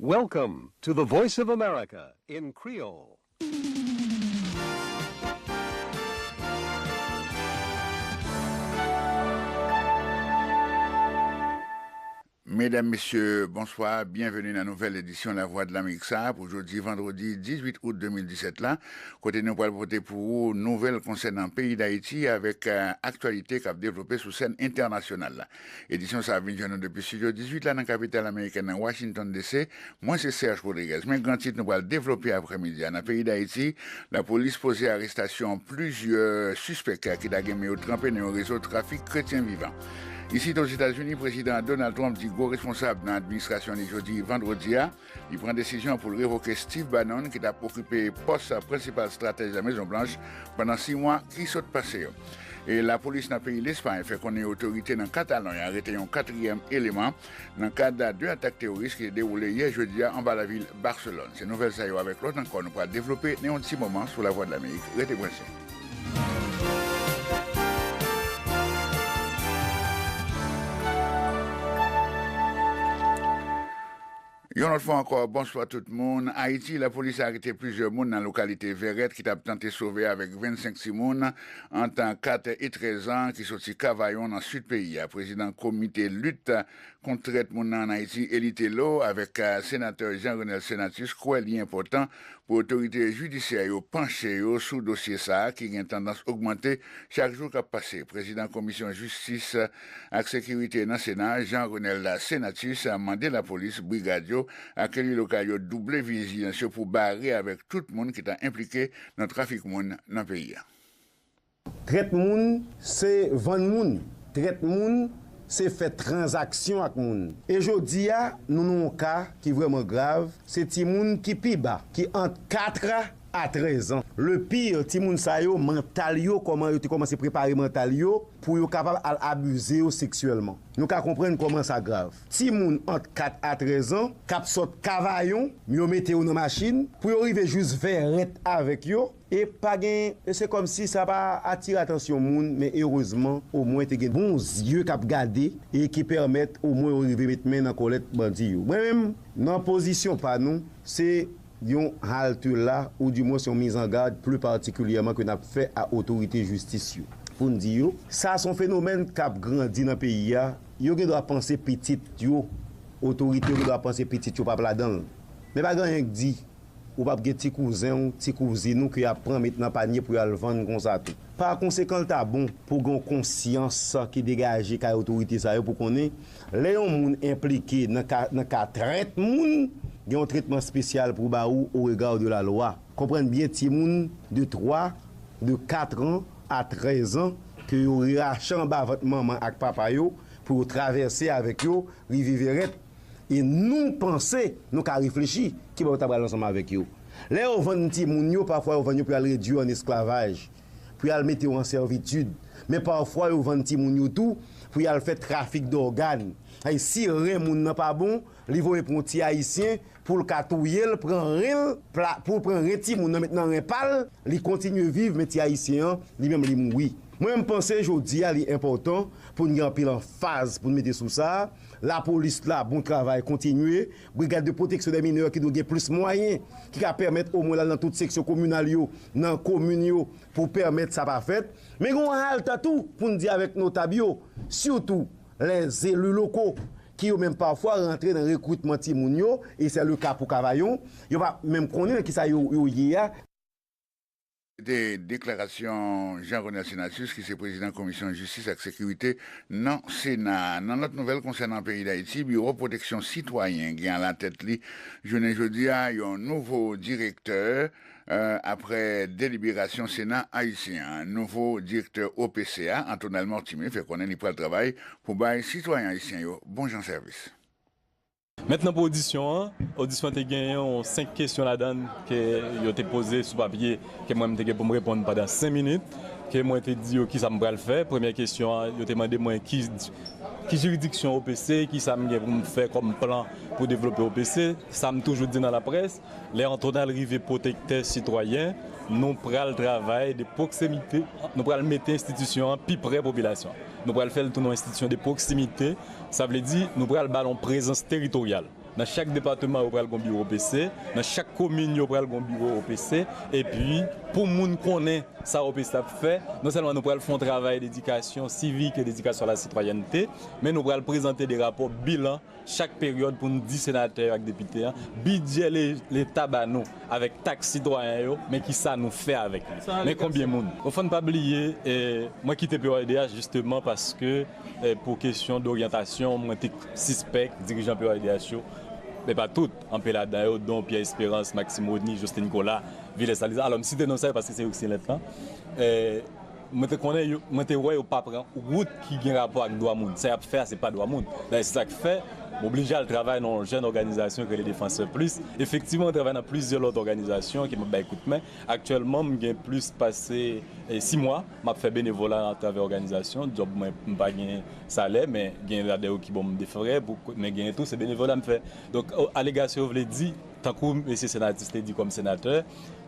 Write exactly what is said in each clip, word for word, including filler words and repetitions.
Welcome to the Voice of America in Creole. Medam, mesye, bonswa. Byenveni nan nouvèl edisyon Lavwadlamerik sa a pou jodi vandredi dizuit out de mil disèt la, kote nou pral pote pou ou nouvèl konsènan peyi Dayiti avèk, eh, aktyalite k ap devlope sou sèn entènasyonal la. Edisyon sa a vin jwenn nou depi Estidyo dizuit la nan kapital amerikèn nan, Washington D C. Mwen se Serge Rodriguez. Men gran tit nou pral devlope aprèmidi a. Nan peyi Dayiti, lapolis poze arestasyon plizyè sispèk ki ta gen men yo tranpe nan yon rezo trafik kretyen vivan. Isit Ozetazini, Prezidan Donald Trump di gwo responsab nan administrasyon li jodi vandredi a, li pran desizyon pou l revoke Steve Bannon, ki t ap okipe pòs prensipal estratèj Lamezon Blanch pandan sis mwa ki sot pase yo. E lapolis nan peyi Lespay fè konnen otorite nan Katalòny arete yon katriyèm eleman nan kad de atak teworis ki te dewoule yè jedi a anba lavil Baselòn. Se nouvèl sa yo avèk lòt ankò nou pral devlope nan yon ti moman sou Lavwadlamerik. Rete branche. Yon lòt fwa ankò, bonswa tout moun. Ayiti, lapolis arete plizyè moun nan lokalite Vèrèt ki t ap tante sove avèk vennsenk timoun ant kat e trèz an ki soti Kavayon nan sid peyi a. Prezidan Komite Lit kont trèt moun nan ann Ayiti, Eli Telo, avèk, eh, senatè Jean Renel Senatus, kwè li enpòtan pou otorite jidisyè yo panche yo sou dosye sa a ki gen tandans ogmante chak jou k ap pase. Prezidan Komisyon Jistis ak Sekirite nan Sena, Jean Renel Senatus, mande lapolis, brigad yo ak eli lokal yo double vijilans yo pou bare avèk tout moun ki ta enplike nan trafik moun nan peyi a. Trèt moun se vann moun. Trèt moun se fè tranzaksyon ak moun. E jodi a, nou nan yon ka ki vrèman grav, se timoun ki pi ba, ki ant kat a trèz an. Le pire, timoun sa yo, mantal yo, kòman yo te kòmanse prepare mantal yo pou yo kapab al abize yo seksyèlman. Nou ka konprann kòman sa grav. Timoun ant kat a trèz an k ap sot Kavayon, yo mete yo nan machin, pou yo rive jis Vèrèt avèk yo, e pa gen, e se kòmsi sa pa atire atansyon moun, men erezman, omwen te gen bon zye k ap gade e ki pèmèt omwen yo rive met men nan kòlèt bandi yo. Mwen menm, nan pozisyon pa nou, se yon halte la, oudimwen se yon mizangad pli patikilyèman ke n ap fè a otorite jistis yo. Pou n di yo, sa se yon fenomèn k ap grandi nan peyi a, yo gen dwa panse pitit yo, otorite yo gen dwa panse pitit yo p ap ladan l. Men pa gen anyen k di, ou p ap gen ti kouzen w, ti kouzin ou ke y ap pran met nan panye pou y al vann konsa tou. Pa konsekan, l ta bon pou gen yon konsyans ki degaje kay otorite sa yo pou konnen, lè yon moun enplike nan ka, nan ka trèt moun, gen yon tretman espesyal pou ba ou au regard de la loi. Konprann byen, timoun de twa, de kat an a trèz an, ke yo rache anba vant manman ak papa yo, pou yo travèse avèk yo, rive Vèrèt, e nou panse, nou ka reflechi, kibò yo ta pral ansanm avèk yo. Lè yo vann timoun yo, pafwa yo vann yo pou y al redwi yo an esklavaj, pou y al mete yo an sèvitid. Men pafwa yo vann timoun yo tou pou y al fè trafik dògàn. Ay, si ren moun nan pa bon, li voye pran yon ti ayisyen pou l ka touye l, pran ren l, pla, pou l pran ren timoun nan met nan ren pa l, li kontinye viv, men ti ayisyen an, li menm li mouri. Mwen, m panse jodi a li enpòtan pou n gen anpil anfaz pou n mete sou sa. Lapolis la, bon travay, kontinye. Brigad de pwoteksyon dè minè ki dwe gen plis mwayen, ki ka pèmèt omwen l al nan tout seksyon kominal yo, nan komin yo, pou pèmèt sa pa fèt. Men gen yon halte tou pou n di avèk notab yo, sitou lèzeli loko, ki yo menm pafwa rantre nan rekritman timoun yo, e se le ka pou Kavayon, yo pa menm konnen nan kisa yo, yo ye a. Se te deklarasyon Jean Renel Senatus, ki se prezidan Komisyon Jistis ak Sekirite nan Sena a. Nan lòt nouvèl konsènan peyi Dayiti, Biwo Pwoteksyon Sitwayen gen alatèt li, jounen jodi a, yon nouvo direktè, eh, aprè deliberasyon Sena ayisyen an. Nouvo direktè O P C a, Antonel Mortimé, fè konnen li pral travay pou bay sitwayen ayisyen yo bon jan sèvis. Mentnan pou odisyon an, odisyon an te genyen yon senk kesyon ladan l ke yo te poze sou papye, ke mwen m te gen pou m reponn pandan senk minit, ke mwen te di yo kisa m pral fè. Premyè kesyon an, yo te mande mwen ki, ki jiridiksyon O P C, kisa m gen pou m fè kòm plan pou devlope O P C, sa m toujou di nan laprès. Lè Antonel rive pwotektè sitwayen, nou pral travay de pwoksimite, nou pral mete enstitisyon an pi pre popilasyon. Nou pral fè l tounen yon enstitisyon de pwoksimite, sa vle di nou pral ba l yon prezans teritoryal. Nan chak depatman, yo pral gen yon biwo O P C. Nan chak komin, yo pral gen yon biwo O P C. Epi, pou moun konnen sa O P C ap fè, non sèlman nou pral fè yon travay d'edikasyon sivik e d'edikasyon a la sitwayènte, men nou pral prezante de rapò bilan chak peryòd pou n di senatè yo ak depite a, bidjè le-, leta ba nou avèk taks sitwayen yo, men ki sa nou fè avèk li. Men konbyen moun? Bon, fò n pa bliye, eh, mwen kite P O R D H jisteman paske, eh, pou kesyon doryantasyon, mwen te sispèk dirijan P O R D H yo, men pa tout, anpe ladan yo, don Pierre Espérance, Maxime Rony, Jocelyn Nicolas, Vilès Alizard. Alò, m site non sa yo paske se yo ki siyen lèt lan. Eh, mwen te konnen yo, mwen te wè yo pa pran wout ki gen rapò ak dwa moun. Sa y ap fè a, se pa dwa moun. Dayè, se sa k fè m oblije al travay nan yon jèn òganizasyon ki rele Défenseurs Plus. Efektivman, mwen travay nan plizyè lòt òganizasyon ke m ap bay kout men. Aktyèlman, m gen plis pase, eh, sis mwa m ap fè benevola atravè òganizasyon. Djòb mwen, m pa gen salè, men gen ladan yo ki ban m de frè, pou, men gen tou, se benevola m fè. Donk, o-, alegasyon yo vle di, tankou mesye Senatus te di kòm senatè,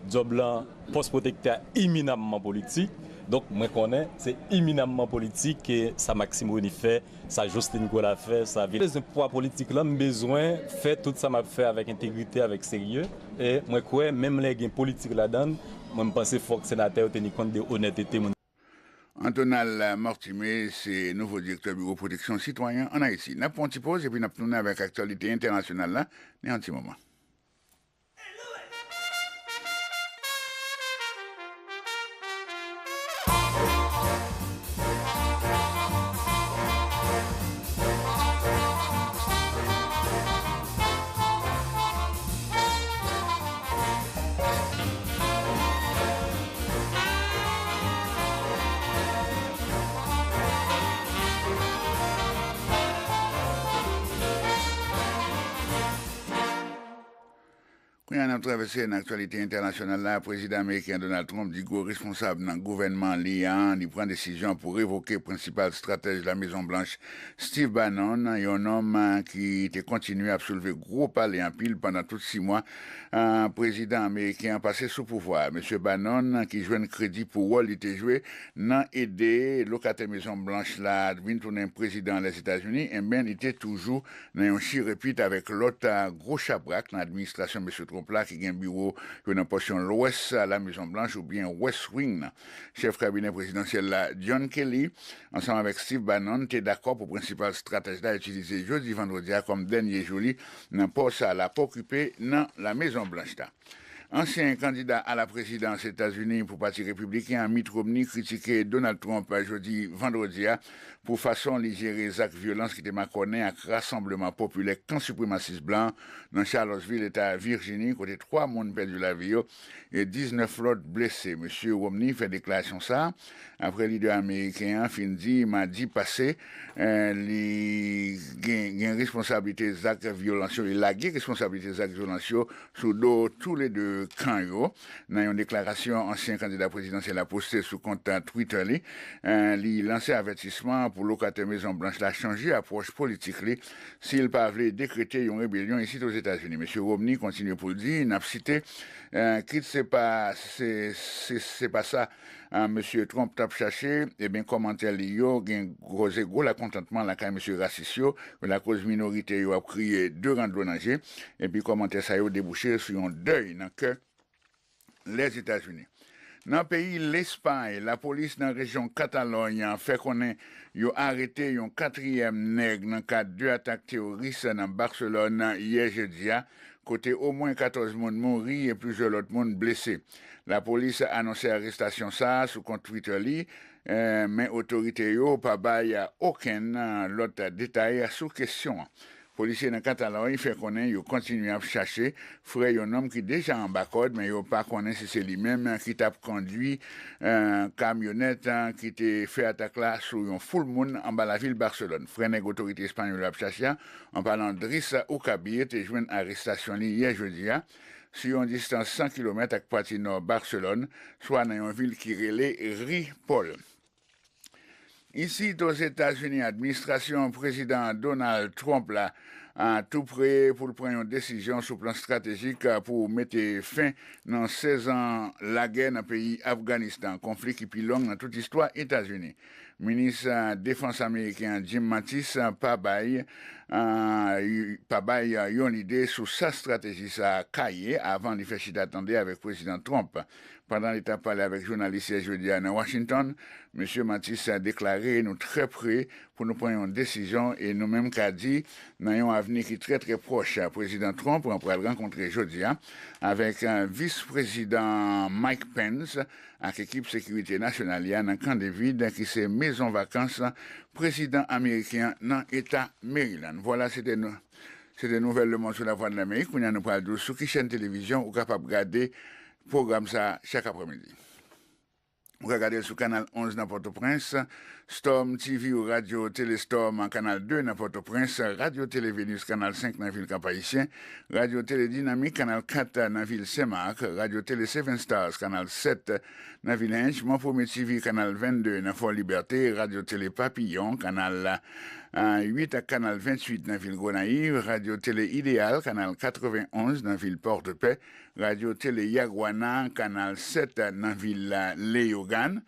djòb lan, pòs pwotektè a eminamman politik. Donk, mwen konnen se eminamman politik ke sa Maxime Rony fè, sa Jocelyn Nicolas fè, sa Vilès. M bezwen pwa politik lan, m bezwen fè tout sa m ap fè avèk entegrite, avèk serye. E mwen kwè, menm lè gen politik ladan l, mwen, m panse fòk senatè yo teni kont de onètete moun. Antonal Mortimé se nouvo direktè Biwo Pwoteksyon Sitwayen ann Ayiti. N ap pran yon ti poz epi n ap tounen avèk aktyalite entènasyonal la nan yon ti moman. Kounye a, n ap travèse nan aktyalite entènasyonal la. Prezidan ameriken Donald Trump di gwo responsab nan gouvènman li an, li pran desizyon pou revoke prensipal estratèj La Mezon Blanch, Steve Bannon, yon nonm, a, ki te kontinye ap soulve gwo pale anpil pandan tout sis mwa, a, prezidan ameriken an pase sou pouvwa a. Mesye Bannon, ki jwenn kredi pou wòl li te jwe nan ede lokatè Mezon Blanch la vin tounen prezidan Lèzetazini, enben, li te toujou nan yon chirepit avèk lòt, a, gwo chabrak nan administrasyon Mesye Trump la ki gen biwo yo nan pòsyon lwès a La Mezon Blanch oubyen West Wing nan. Chèf kabinè prezidansyèl la, John Kelly, ansanm avèk Steve Bannon, te dakò pou prensipal estratèj la itilize jodi vandredi a kòm dènye jou li nan pòs a l ap okipe nan La Mezon Blanch la. Ansyen kandida a la prezidans Etazini pou Pati Repibliken an, Mitt Romney, kritike Donald Trump jodi vandredi a pou fason li jere zak vyolans ki te makònen ak rasanbleman popilè kan sipremasis blan nan Charlottesville, eta Virjini, kote twa moun pèdi lavi yo e diznèf lòt blese. Mesye Romney fè deklarasyon sa a apre lidè ameriken an fin di madi pase, eh, li gen, gen responsablite zak vyolans yo, li lage responsablite zak vyolans yo sou do toulede kan yo. Nan yon deklarasyon ansyen kandida prezidansyèl la poste sou kont Twitter li, eh, li lanse avètisman pou lokatè Mezon Blanch la chanje apwòch politik li si l pa vle dekrete yon rebelyon isit Ozetazini. Mesye Romney kontinye pou l di, n ap site, eh, kit se pa, se, se, se pa sa, eh, Mesye Trump t ap chache, ebyen, kòmantè li yo gen koze gwo lakontantman lakay mesye rasis yo, yo lakoz minorite yo ap kriye de ran dlo nan je, epi kòmantè sa yo debouche sou yon dèy nan kè Lèzetazini. Nan peyi Lespay, lapolis nan rejyon Katalòny fè konnen yo arete yon katriyèm nèg nan kad de atak teworis nan Barselòn yè jedi a, kote omwen katòz moun mouri e plizyè lòt moun blese. Lapolis anonse arestasyon sa a sou kont Twitter li, eh, men otorite yo pa bay okenn, eh, lòt detay sou kesyon an. Polisye nan Katalòy fè konnen yo kontinye ap chache frè yon nonm ki deja anba kòd, men yo pa konnen si se li menm ki t ap kondui, eh, kamyonèt, eh, ki te fè atak la sou yon foul moun anba lavil Barselòn. Frè nèg otorite espanyòl yo ap chache a, an palan Dris Ukabir, te jwenn arestasyon li yè jedi a, sou yon distans san kilomèt ak pati nò Barselòn, swa nan yon vil ki rele Ripoll. Isit Ozetazini, administrasyon Prezidan Donald Trump la, a, tou pre pou l pran yon desizyon sou plan estratejik, a, pou mete fen nan sèz an lagè nan peyi Afganistan, konfli ki pi long nan tout istwa Etazini. Minis, a, defans ameriken an, Jim Mattis, a, pa bay, pa bay yon lide sou sa estrateji sa a ka ye avan li fè chita tande avèk Prezidan Trump. Pandan li t ap pale avèk jounalis yè jedi a nan Washington, Mesye Mattis deklare, nou trè pre pou nou pran yon desizyon e nou menm ka di, nan yon avni ki trè, trè pwòch, Prezidan Trump pral rankontre jodi a avèk Vis Prezidan Mike Pence ak ekip sekirite nasyonal li a nan Camp David, ki se mezon vakans prezidan ameriken an nan eta Maryland. Vwala, se te nou, se te nouvèl lemonn sou Lavwadlamerik. Kounye a, nou pral di w sou ki chèn televizyon ou kapab gade pwogram sa a chak aprèmidi. Ou ka gade l sou Kanal onz nan Pòtoprens, Storm T V ou Radyo Tele Storm, Kanal de nan Pòtoprens, Radyo Tele Venus, Kanal senk nan vil Kap Ayisyen, Radyo Tele Dinamik, Kanal kat nan vil Senmak, Radyo Tele Seven Stars, Kanal sèt nan vil Hench, Mon Premye T V, Kanal vennde nan Fò Libète, Radyo Tele Papiyon, Kanal uit ak Kanal venntuit nan vil Gonayiv, Radyo Tele Ideyal, Kanal katrevenonz nan vil Pòdepè, Radyo Tele Yaguana, Kanal sèt nan vil Leyogàn.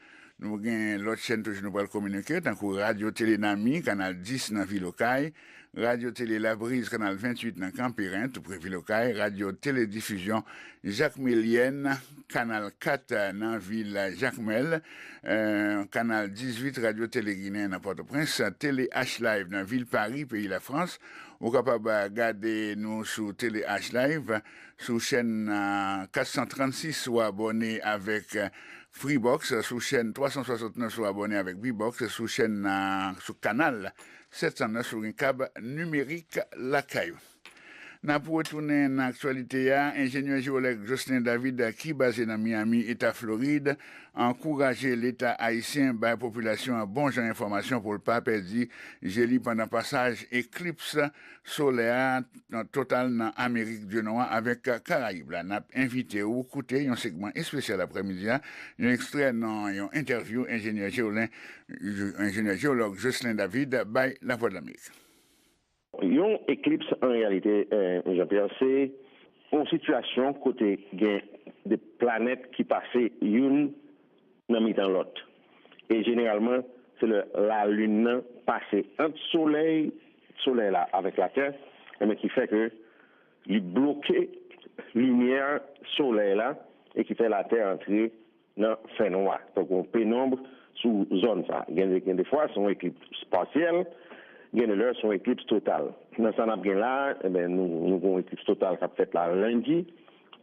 Nou gen lòt chèn toujou nou pral kominike, tankou Radyo Tele Nami, Kanal dis nan vil Okay, Radyo Tele Labriz, Kanal venntuit nan Kanperen, tou pre vil Okay, Radyo Tele Difizyon Jakmelyèn, Kanal kat nan vil Jakmèl, eh, Kanal dizuit, Radyo Tele Ginen nan Pòtoprens, Tele H Live nan vil Pari, peyi Lafrans. Ou kapab, eh, gade nou sou Tele H Live, sou chèn, eh, kat san trannsis, ou abòne avèk, eh, Freebox, sou chèn twa san swasantnèf, ou abòne avèk Vbox, sou chèn, eh, sou kanal sèt san nèf, ou gen kab nimerik lakay ou. N ap retounen nan aktyalite a. Enjenyè jewològ Jocelyn David, ki baze nan Miami, Eta Florid, ankouraje Leta ayisyen bay popilasyon an bon jan enfòmasyon pou l pa pèdi je li pandan pasaj eklips solè a total nan Amerik di Nò a avèk Karayib la. N ap envite w koute yon segman espesyal aprèmidi a, yon ekstrè nan yon entèvyou enjenyè jewològ Jocelyn David bay Lavwadlamerik. Yon eklips, an reyalite, eh, Jean-Pierre, se yon sitiyasyon kote gen de planèt ki pase youn nan mitan lòt. E jeneralman, se lè lalin nan pase ant solèy, solèy la avèk latè, enben ki fè ke li bloke limyè solèy la e ki fè latè antre nan fènwa. Donk, yon penonb sou zòn sa. Gen de, gen de fwa, se yon eklips pasyèl, gen de lè, se yon eklips total. Nan sa n ap gen la, enben, nou, nou gen yon eklips total k ap fèt la lendi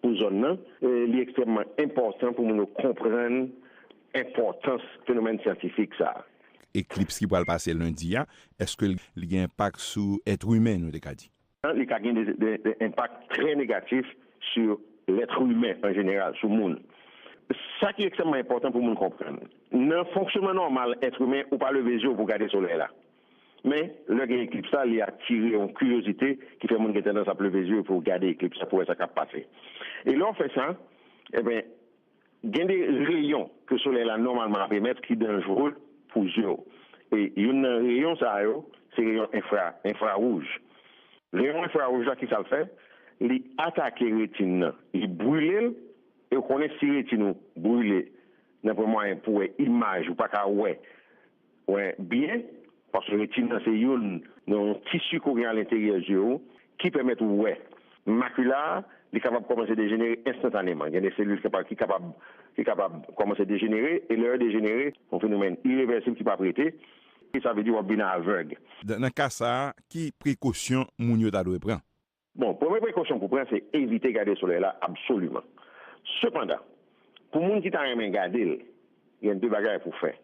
pou zòn nan. E li ekstrèmman enpòtan pou moun yo konprann enpòtans fenomèn syantifik sa. Eklips ki pral pase lendi a, èske li gen enpak sou èt imen, nou te ka di? Li ka gen de, de, de enpak trè negatif sou lèt imen an jeneral, sou moun. Sa ki ekstrèmman enpòtan pou moun konprann, nan fonksyonman nòmal èt imen, ou pa leve zye w pou gade solèy la. Men, lè gen eklips la, li atire yon kiryozite ki fè moun gen tandans ap leve zye yo pou gade eklips la, pou wè sa k ap pase. E lè w fè sa, enben, gen de reyon ke solèy la nòmalman ap emèt ki danjere pou zye w. E youn nan reyon sa yo, se reyon enfra, enfrawouj. Reyon enfrawouj la, ki sa l fè? Li atake retin nan, li brile l, e w konnen si retin ou brile, nan pwen mwayen pou wè imaj, ou pa ka wè, wè byen, paske retin nan se youn nan yon tisi ke w gen alenteryè zye w ki pèmèt ou wè. Makila a, li kapab kòmanse dejenere enstantaneman. Gen de selil ki kapab, ki kapab, ki kapab kòmanse dejenere, e lè yo dejenere, yon fenomèn irevèsib ki p ap rete, e sa vle di w ap vin avèg. Nan, nan ka sa a, ki prekosyon moun yo ta dwe pran? Bon, premye prekosyon pou pran, se evite gade solèy la absoliman. Sepandan, pou moun ki ta renmen gade l, gen de bagay pou fè.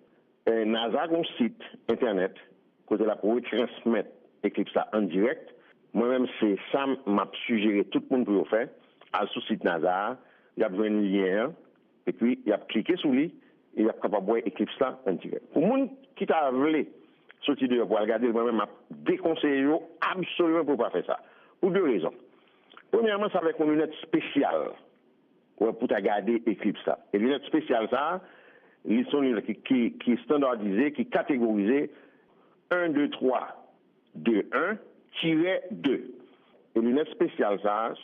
Eh, NASA gen yon sit entènèt kote l ap retransmèt eklips la an dirèk. Mwen menm, se sa m ap sijere tout moun pou yo fè. Al sou sit NASA a, y ap jwenn lyen an, epi y ap klike sou li, e y ap kapab wè eklips la an dirèk. Pou moun ki ta vle soti deyò pou al gade l, mwen menm, m ap dekonseye yo absoliman pou yo pa fè sa. Pou de rezon. Premyèman, se avèk yon linèt espesyal, wè, pou ta gade eklips la. E linèt espesyal sa a, li se yon linèt ki, ki, ki estandadize, ki kategorize en, de, twa, de, en, tirè de. E linèt espesyal sa a,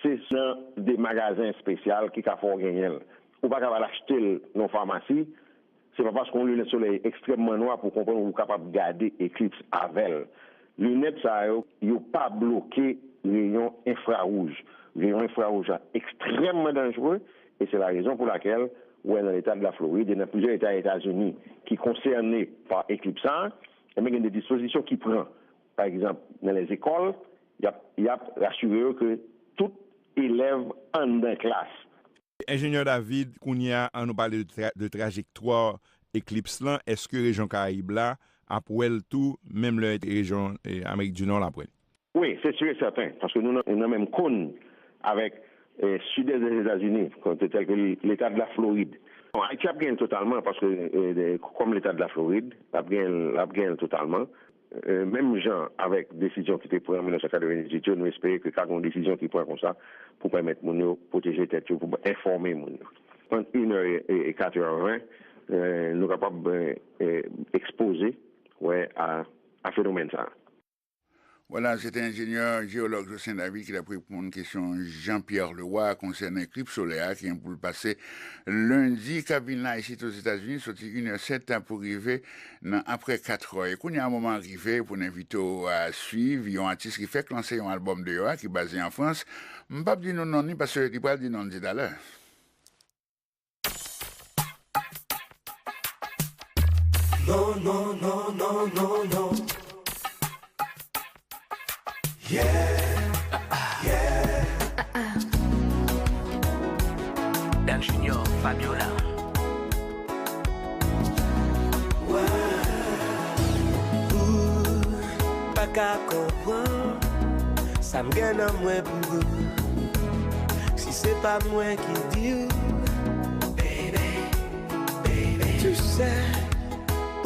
se nan de magazen espesyal ki ka fè w genyen l. Ou pa ka al achte l nan yon famasi. Se pa paske yon linèt solèy ekstrèmman nwa pou w konprann ou kapab gade eklips avè l. Linèt sa yo, yo pa bloke reyon enfrawouj. Reyon enfrawouj la ekstrèmman danjere, e se la rezon pou lakèl, ou wè nan leta de la Florid, e nan plizyè eta Etazini ki konsène pa eklips sa, ebyen, gen de dispozisyon ki pran. Pa egzanp, nan lèzekòl, y ap, y ap rasire yo ke tout elèv anndan klas. Enjenyè David, kounye a, an nou pale de tra-, de trajektwa eklips lan. Èske rejyon Karayib la ap wè l tou, menm lè rejyon, eh, Amerik di Nò la ap wè l? Wi, se si e sèten, paske nou nan, nou nan menm kòn avèk, eh, sidès dèzetazini, tèl ke leta de la Florid. Bon, Ayiti ap genyen l totalman, paske, eh, de, kòm leta de la Florid, l ap genyen l, l ap genyen l totalman. Eh, menm jan avèk desizyon ki te pran an mil nèf san katrevendizuit yo, nou espere ke ka gen yon desizyon ki pran konsa pou pèmèt moun yo pwoteje tèt yo, pou enfòme moun yo. Ant inè e, e, e katrè ven, eh, nou kapab, eh, eh, ekspoze, wè, a, a fenomèn sa a. Vwala, se te enjenyè jeyològ Jocelyn David ki t ap reponn kesyon Jean Pierre Leroy konsènan eklips solè a ki gen pou l pase lendi k ap vin la isit Ozetazini, soti inè sèt pou rive nan apre katrè. E kounye a, moman an rive pou n envite w a swiv yon atis ki fèk lanse yon albòm deyò a, ki baze an Frans. M p ap di nou non li, paske li pral di non li talè. Non, non, non, non, non, non. Yeah, yeah. Dan Junior, Fabiola. Ou pa ka konprann sa m gen nan mwen pou ou. Si se pa mwen ki di w, baby, baby. Tu sais,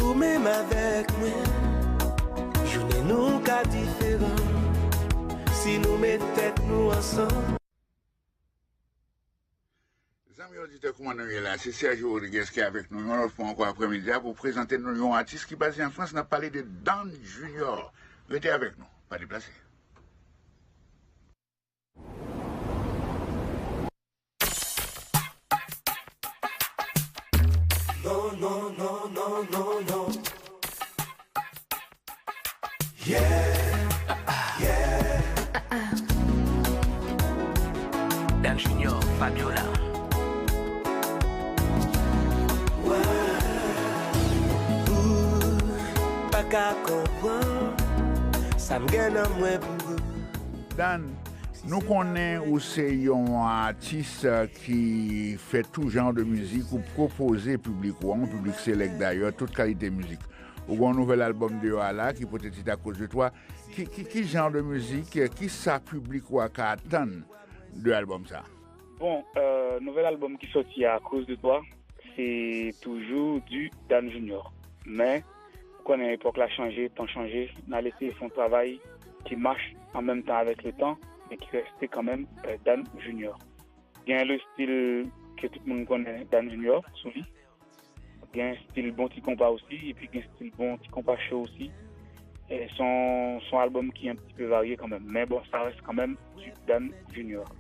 ou menm avèk mwen, jounen nou ka diferan si nou met tèt nou ansanm. Zanmi oditè, kòman nou ye la? Se Sergio Rodriguez ki avèk nou yon lòt fwa ankò aprèmidi a pou prezante nou yon atis ki baze an Frans. N ap pale de Dan Junior. Rete avèk nou, pa deplase. Non, non, non, non, non, non. Yeah, yeah. Dan Junior, Fabiola. Ou pa ka konprann sa m gen nan mwen pou ou. Dan, nou konnen ou se yon atis, eh, ki fè tout jan de mizik ou pwopoze piblik ou an, yon piblik selèk dayè, tout kalite mizik. Ou gen yon nouvèl albòm deyò a la ki pote tit Akoz de Twa. Ki, ki, ki jan de mizik, eh, ki sa piblik ou a ka atann de albòm sa? Bon, euh, nouvèl albòm ki sòti a, Akoz de Twa, se toujou du Dan Junior. Men, ou konnen epòk la chanje, tan chanje, n al eseye fè yon travay ki mache an menm tan avèk le tan, men ki reste kanmenm, euh, Dan Junior. Gen le stil ke tout moun konnen Dan Junior sou li. Gen stil bon ti konpa osi, epi gen stil bon ti konpa cho osi. E se yon, se yon albòm ki un petit peu varye kanmenm. Men bon, sa reste kanmenm du Dan Junior.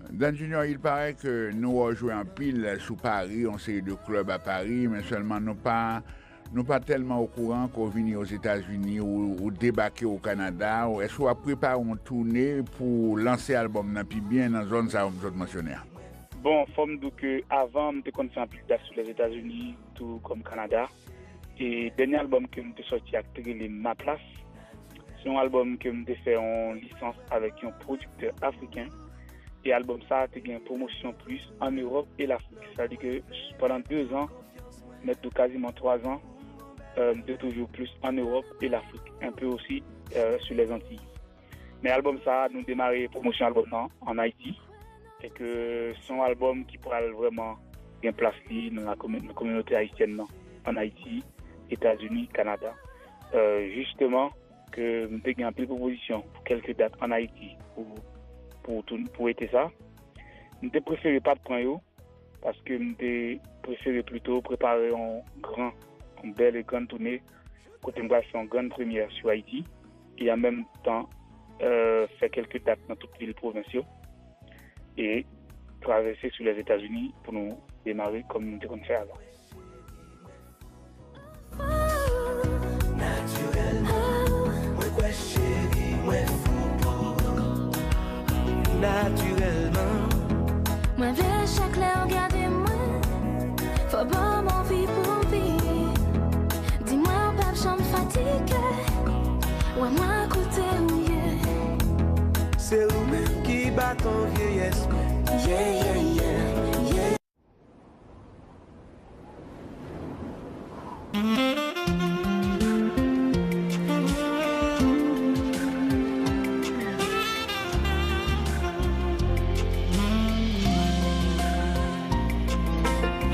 Dan Junior, il paraît que nou wè w jwe anpil sou Paris, yon seri de club à Paris, men sèlman nou pa, nou pa tèlman okouran ke w vini Ozetazini, ou, ou debake o Kanada. Èske w ap prepare yon toune pou lanse albòm nan pi byen nan zòn sa yo m sot mansyone a? Bon, fò m di w ke avan, m te konn fè anpil dat sou Lèzetazini, tou kòm Kanada. E dènye albòm ke m te sòti a ki te rele Ma Place, se yon albòm ke m te fè yon lisans avèk yon pwodiktè afriken. E albòm sa a te gen pwomosyon plis ann Ewòp e Lafrik. Sa vle di ke pandan de zan, m mèt di w kaziman twa zan, euh, m te toujou plis ann Ewòp e Lafrik, un peu aussi, euh, sur les Antilles. Men albòm sa a, nou demare pwomosyon albòm nan ann Ayiti. E ke se yon albòm ki pral vrèman gen plas li nan la komi-, nan kominote ayisyèn nan, ann Ayiti, Etazini, Kanada. Euh, jisteman, ke m te gen anpil pwopozisyon pou kèlke dat ann Ayiti pou, pou, tou-, pou ete sa. M te prefere pa t pran yo, paske m te prefere plito prepare yon gran, yon bèl e grann toune, kote m pral fè yon grann premyè sou Ayiti, e an menm tan, euh, fè kèlke dat nan tout vil pwovens yo, e travèse sou Lèzetazini pou nou demare kòm nou te konn fè avan. Natirèlman, mwen kwè se Natirèlman. Mwen vle chak lè w gade mwen, fò ban m anvi pou viv. Di mwen w p ap janm fatige, wè mwen kote w ye. Se ou menm ki baton vyeyès mwen. Yeah, yeah, yeah, yeah.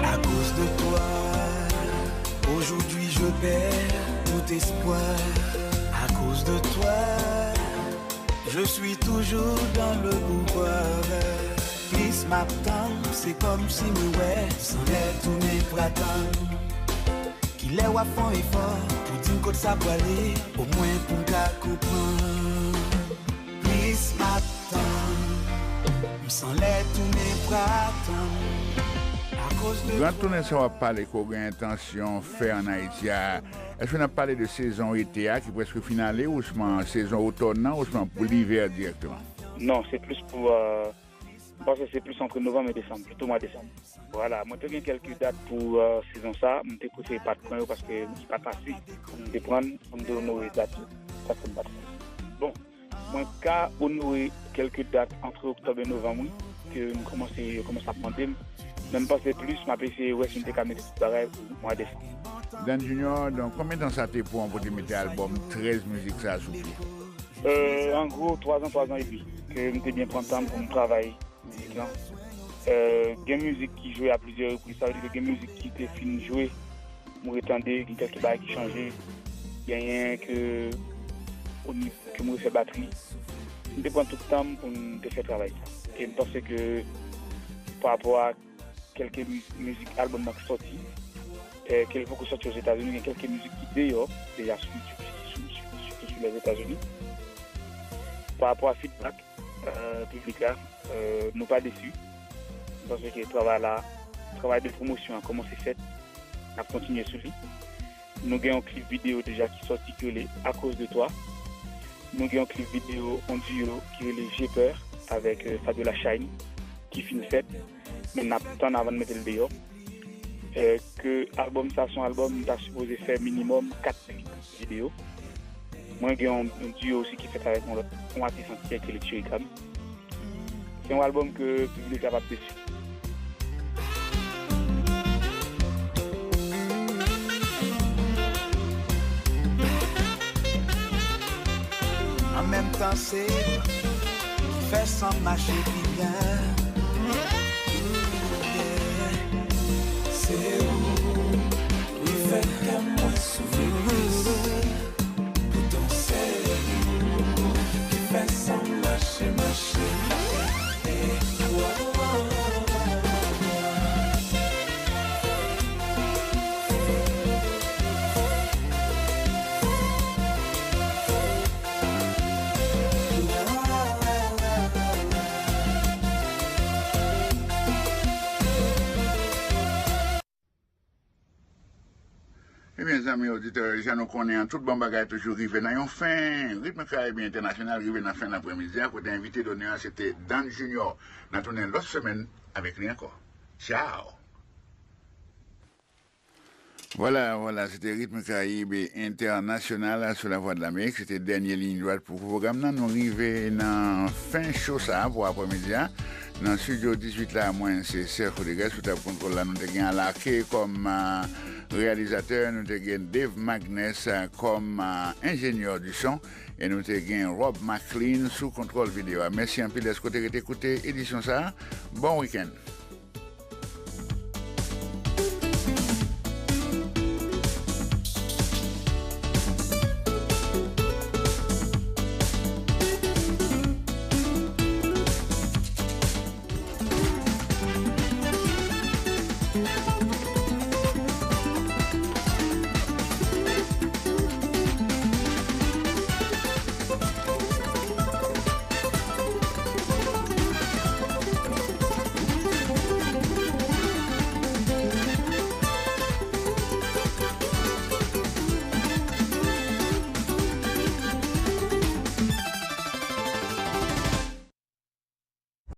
À cause de toi, aujourd'hui je perds tout espoir. À cause de toi, je suis toujours dans le boucou. Plis m ap tann, se kòmsi mwen wè sanlè tounen pral tann. Kilè w ap fè yon efò pou di m kot sa prale, omwen pou m ka konprann. Plis m ap tann, m sanlè tounen pral tann. Akoz de Gran tounen sa w ap pale ke w gen entansyon fè ann Ayiti a, èske n ap pale de sezon ete a ki prèske fin ale, ousman sezon otòn nan, ousman pou livè dirèkteman? Non, se plis pou, euh, m panse se plis ant novanm e desanm, pito mwa desanm. Vwala, mwen te gen kèlke dat pou, euh, sezon sa, mwen te prefere pa t pran yo paske m pa t ase pou m te pran, pou m te onore dat yo, paske m pa t fè. Bon, mwen ka onore kèlke dat ant oktòb e novanm, wi, ke m kòmanse, yo kòmanse ap mande m. Men m panse plis, m ap eseye wè si m te ka mete tout bagay pou mwa desanm. Dan Junior, donk, konbyen tan sa te pran pou te mete albòm trèz mizik sa a sou pye? Euh, an gwo, twa zan, twa zan epi, ke m te byen pran tan m pou m travay mizik lan. Euh, gen mizik ki jwe a plizyè repriz, sa vle di ke gen mizik ki te fin jwe, m retande, gen kèlke bagay ki chanje, genyen ke, o nivo ke m refè batri. M te pran tout tan m pou m te fè travay sa. E m panse ke pa rapò a kèlke mi-, mizik, albòm nan ki sòti, eh, ke l poko sòti Ozetazini, gen kèlke mizik ki deyò, deja sou YouTube, sou, sou, sou, sou Lèzetazini. Pa rapò a feedback, eh, piblik la, eh, nou pa desi. M panse ke travay la, travay de pwomosyon an kòmanse fèt, n ap kontinye sou li. Nou gen yon klip videyo deja ki sòti ki rele À cause de toi. Nou gen yon klip videyo, yon diyo ki rele J'ai peur avèk, eh, Fabiola Shine ki fin fèt. Men n ap tann avan n mete l deyò. Eh, ke albòm sa se yon albòm m ta sipoze fè minimòm kat klip videyo. Mwen gen yon, yon diyo osi ki fèt avèk yon lòt, yon atis antiyè ki rele Cherry Cam. Se yon albòm ke piblik la p ap desi. An menm tan se ki fè san mache pi byen. Se ou ki fè kè mwen soufri plis. Poutan se ou ki fè san mache, mache. Ebyen, zanmi oditè, jan nou konnen an, tout bon bagay toujou rive nan yon fen. Ritm Karayib Entènasyonal rive nan fen lapremidi a, kote envite donè a se te Dan Junior. N a tounen lòt semèn avèk li ankò. Tchao! Vwala, vwala, se te Ritm Karayib Entènasyonal sou Lavwadlamerik. Se te dènye liy dwat pou pwogram nan. Nou rive nan fen cho sa a pou apremidi a. Nan estidyo dizuit la, mwen se Serge Rodriguez, sou tab kontwòl la, nou te gen Alake kòm, ah, reyalizatè, nou te gen Dave Magnus, ah, kòm, ah, enjenyè di son, e nou te gen Rob McLean sou kontwòl videyo a. Mèsi anpil dèske w te rete koute edisyon sa a. Bon wikenn.